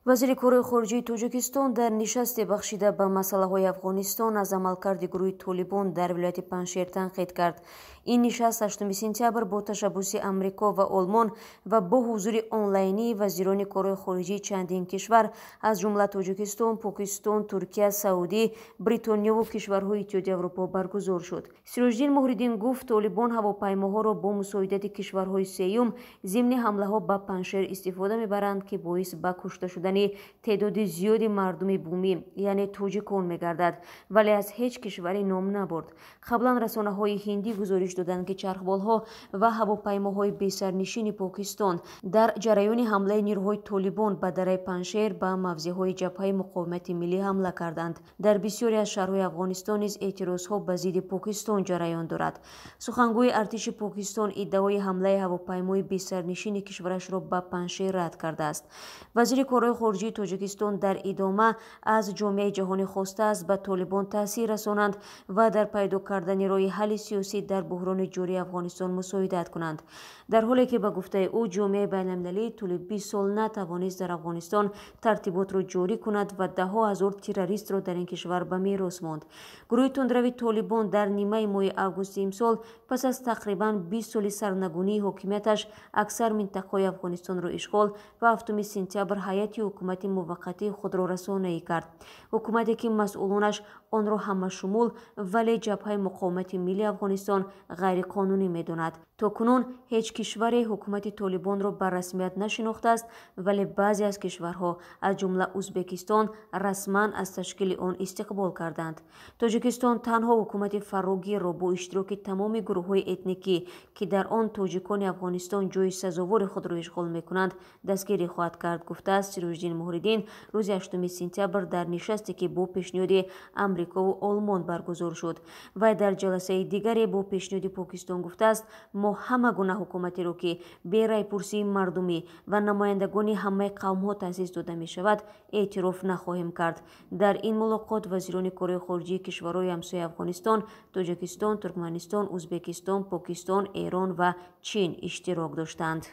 Вазири корҳои хориҷии Тоҷикистон дар нишасте бахшида ба масъалаҳои Афғонистон аз амалкарди гурӯҳи Толибон дар вилояти Панҷшер танқид кард. Ин нишаст 8 сентябр бо ташаббуси Амрико ва Олмон ва бо ҳузури онлайнии вазирони корҳои хориҷии чандин кишвар аз ҷумла Тоҷикистон, Покистон, Туркия, Саудӣ, Бритониёву кишварҳои Иттиҳоди Аврупо баргузор шуд. Сироҷиддин Муҳриддин гуфт, Толибон ҳавопаймоҳоро бо мусоидати кишварҳои сеюм зимни ҳамлаҳо ба Панҷшер истифода мебаранд, ки боис ба кушта шудани теъдоди зиёди мардуми бумӣ, яъне тоҷикон мегардад, вале аз ҳеҷ кишваре ном набурд. Қаблан расонаҳои ҳиндӣ гузориш доданд, ки чархболҳо ва ҳавопаймоҳои бесарнишини Покистон дар ҷараёни ҳамлаи нирӯҳои Толибон ба дараи Панҷшер ба мавзеъҳои ҷабҳаи муқовимати миллӣ ҳамла карданд. Дар бисёре аз шаҳрҳои Афғонистон низ эътирозҳо ба зидди Покистон ҷараён дорад. Сухангӯи артиши Покистон иддаои ҳамлаи ҳавопаймои бесарнишини кишварашро ба Панҷшер рад кардааст. Вазири корҳои хориҷии Тоҷикистон дар идома аз ҷомеаи ҷаҳонӣ хостааст ба Толибон таъсир расонанд ва дар пайдо кардани роҳи ҳалли сиёсӣ дар буҳрони ҷории Афғонистон мусоидат кунанд. Дар ҳоле ки ба гуфтаи ӯ ҷомеаи байналмилалӣ тӯли 20 сол натавонист дар Афғонистон тартиботро ҷорӣ кунад ва даҳҳо ҳазор террористро дар ин кишвар ба мерос монд. Гурӯҳи тундрави Толибон дар нимаи моҳи августи имсол пас аз тақрибан 20 соли сарнагунии ҳокимияташ аксар минтақаҳои Афғонистонро ишғол ва 7 сентябр ҳайати ҳукумати муваққатии худро расонаӣ кард. Ҳукумате ки масъулонаш онро ҳамашумул, вале ҷабҳаи муқовимати миллии Афғонистон ғайриқонунӣ медонад. То кунун ҳеҷ кишваре ҳукумати Толибонро ба расмият нашинохтааст, вале баъзе аз кишварҳо аз ҷумла Ӯзбекистон расман аз ташкили он истиқбол карданд. Тоҷикистон танҳо ҳукумати фарогирро бо иштироки тамоми гурӯҳҳои этникӣ, ки дар он тоҷикони Афғонистон ҷои сазовори худро ишғол мекунанд, дастгирӣ хоҳад кард, гуфтааст Сироҷиддин Муҳриддин рӯзи 8 сентябр дар нишасте ки бо пешниҳоди Амрикову Олмон баргузор шуд. Вай дар ҷаласаи дигаре бо пешниҳоди Покистон гуфтааст, мо ҳама гуна ҳукуматеро, ки бе райпурсии мардумӣ ва намояндагони ҳамаи қавмҳо таъсис дода мешавад, эътироф нахоҳем кард. Дар ин мулоқот вазирони корҳои хориҷии кишварҳои ҳамсояи Афғонистон, Тоҷикистон, Туркманистон, Ӯзбекистон, Покистон, Эрон ва Чин иштирок доштанд.